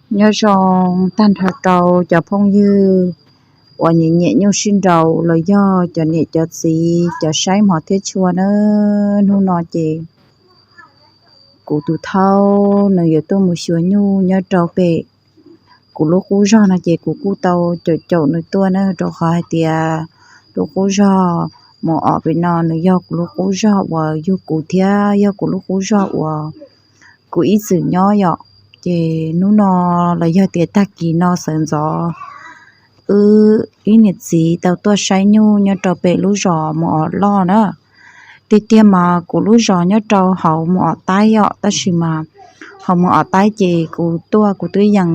Nyob zoo tag nrho rau cov phooj ywg uas nyiam nyiam nyuj sib nraus los yog cov niam cov txiv cov saib hmov thiab tshua na. Hnub no ces kuv tus thaub nws yuav tuaj mus xyuas nyuj nyob rau pem kuv lub qub zog no ces kuv kuj tau caum caum nws tuaj na, rau qhov hais tias lub qub zog mus om pem no nws yog kuv lub qub zog uas yug kuv thiab yog kuv lub qub zog uas kuv ib txwm nyob yom. Ces hnub no los yog tias tag kis no sawv ntxov wb ib niam txiv tau tuaj saib nyuj nyob rau pem lub zos mus om loj na. Tiag tiag mas kuv lub zos nyob rau hauv mus om taib yom, tab sis mas hauv mus om taib ces kuv tuaj kuv twb yees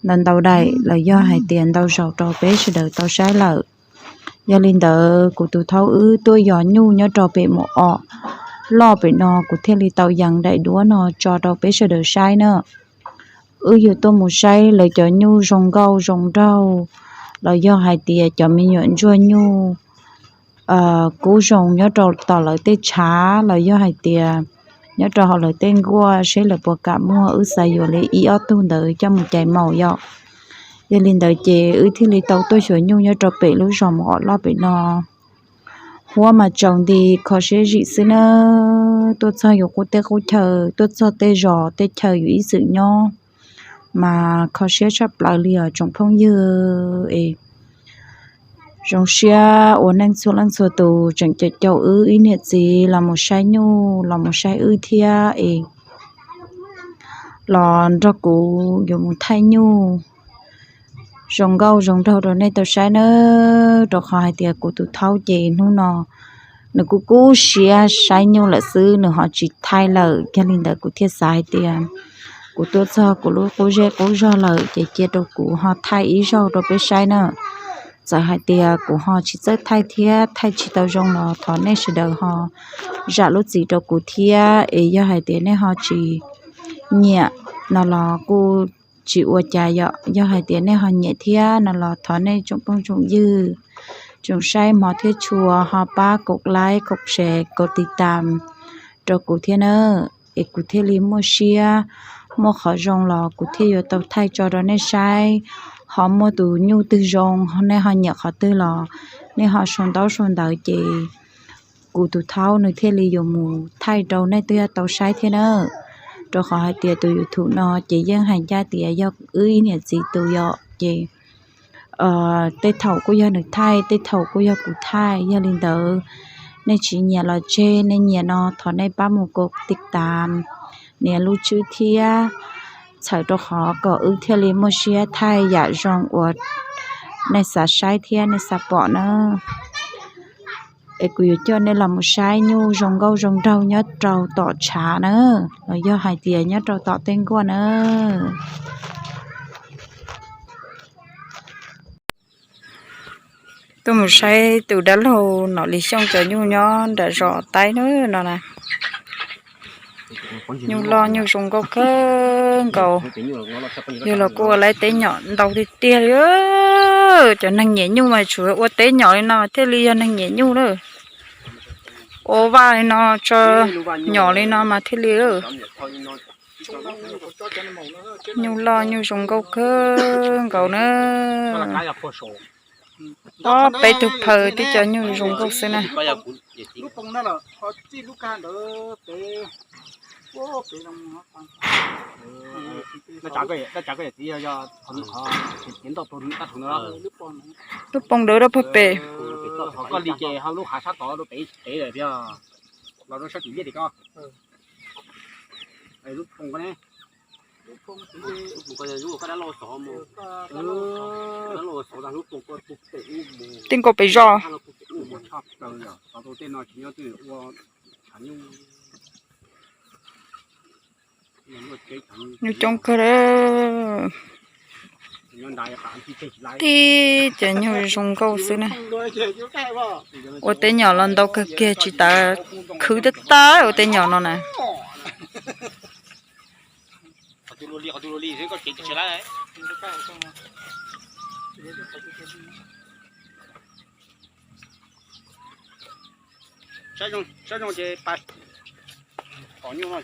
ntau ntau daim los yog hais tias ntau zaus rau peb sawv daws tau saib lawm. Yog li ntawd kuv tus thaub wb tuaj yos nyuj nyob rau pem mus om loj pem no kuv thiaj li tau yees daim duab no tso rau peb sawv daws saib na. Wb yuav tuaj mus saib lawv cov nyuj zoo nkauj zoo nraug los yog hais tias cov me nyuam ntsuag nyuj kub zoo nyob rau tom lawv tej tshav los yog hais tias nyob rau hauv lawv tej nkuaj seb lawv puas kam muag, wb xav yuav li ib ob tug ntawd coj mus cais maum yom. Yog li ntawd ces wb thiaj li tau tuaj xyuas nyuj nyob rau pem lub zos mus om loj pem no. Huab mas tsaus nti kho siab zim xwb na, tuaj txog yus qub teb qub chaw, tuaj txog tej zos tej chaw yus ib txwm nyob mas kho siab tshaj plaws li os tsoom phooj ywg es. Zoo siab uas neej txhua leej txhua tus tseem caum caum wb ib niam txiv los mus saib nyuj los mus saib wb thiab es los nrog kuv yuav mus thaij nyuj zoo nkauj zoo nraug rau nej tau saib na, rau qhov hais tias kuv tus thaub ces hnub no nws kuj kub siab saib nyuj lawm xwb, nws ho tsis thaij lawm. Yog li ntawd kuv thiaj xav hais tias kuv tuaj txog kuv lub qub zej qub zog lawm ces cia rau kuv ho thaij ib zaug rau peb saib na. Txawm hais tias kuv ho tsis txawj thaij thiab thaij tsis tau zoo los thov nej sawv daws ho zam lub txim rau kuv thiab es yog hais tias nej ho tsis nyiam no los kuj tsis ua cas yom. Yog hais tias nej ho nyiam thiab no los thov nej tsoom phooj tsoom ywg, tsoom saib hmov thiab tshua ho pab kaum like kaum share kaum tiv tam rau kuv thiab na, es kuv thiaj li muaj siab muaj qhov zoo los kuv thiaj yuav tau thaij tso rau nej saib. Ho muaj tus nyuj twg zoo nej ho nyiam qhov twg los nej ho sau ntaub sau ntawv ces kuv tus thaub nws thiaj li yuav mus thaij rau nej twb tau saib thiab na. Rau qhov hais tias tus YouTube no ces yeej hais ncaj tias yog wb ib niam txiv tus yom ces tej thaum kuj yog nws thaij, tej thaum kuj yog kuv thaij. Yog li ntawd nej tsis nyiam los tseg, nej nyiam no thov nej pab mus kaum tiv tam, nias lub tswb thiab, txhawm rau qhov kom wb thiaj li muaj siab thaij yam zoo uas nej xav saib thiab nej xav pom na. Es kuv yuav coj nej los mus saib nyuj zoo nkauj zoo nraug nyob rau tom tshav na, los yog hais tias nyob rau tom tej nkuaj na. Tuaj mus saib tus dab laug Nom Lis Xyooj cov nyuj nyob nram zos taib na no na. Nyuj loj nyuj zoo nkauj kawg nkaus. Yog los kuj ua lawv teb nyom ntau tiag tiag li. Cov neeg nyiam nyuj mas tsuas ua teb nyom li no thiaj li yog neeg nyiam nyuj lawm. Ua vaj li no tso nyom li no mas thiaj li. Nyuj loj nyuj zoo nkauj kawg nkaus na. Ob peb tug phaw tib co nyuj zoo nkauj xwb na. Lub poo dawb rau pem. Tej nkaus pem zos. Nyuj coob kawg. Tib cov nyuj zoo nkauj xwb na. Ua teb nyom los ntau kawg kiag tsis tas khwv tab tag ua teb nyom no na.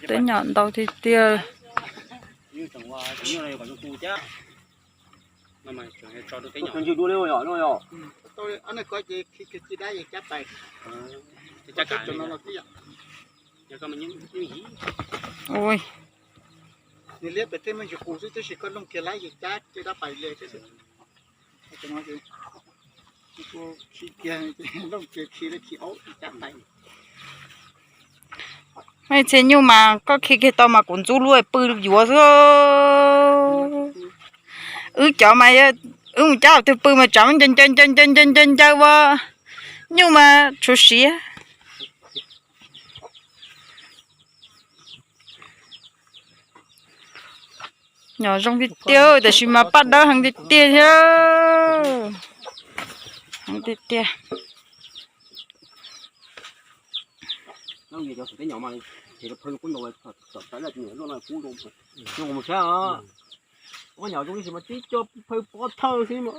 Teb nyom ntau tiag tiag. Nyuj tseem ua, nyuj no yuav kom zoo tu thiab. No mas tseem tso rau teb nyom. Ntsis dua li yom, no yom. Tau ob na ko ces khi kiag ci dab yeej cab pais. Cab kam no los tib yam. Yog koj mas nyuj yim. Ui. Nws liab pem tej me ntsis qus xwb, tab sis koj looj kiag lab yeej cab ci dab pais li. Khi kiag, looj kiag khi li khi aub cab pais. Ib txhia nyuj mas koj khi kiag tau mas kuv ntxub lub pw yuav xwb. Wb cov mas wb mus cab twg pw mas tsam ncaws ncaws ncaws ncaws ncaws ncaws ua nyuj mas tshuav siav. Nyob zoo tiag tiag, tab sis mas paj dawb heev tiag tiag thiab. Heev tiag tiag. Ua nyom zoo ib sim mas tib co phaw pov thawj xwb mas.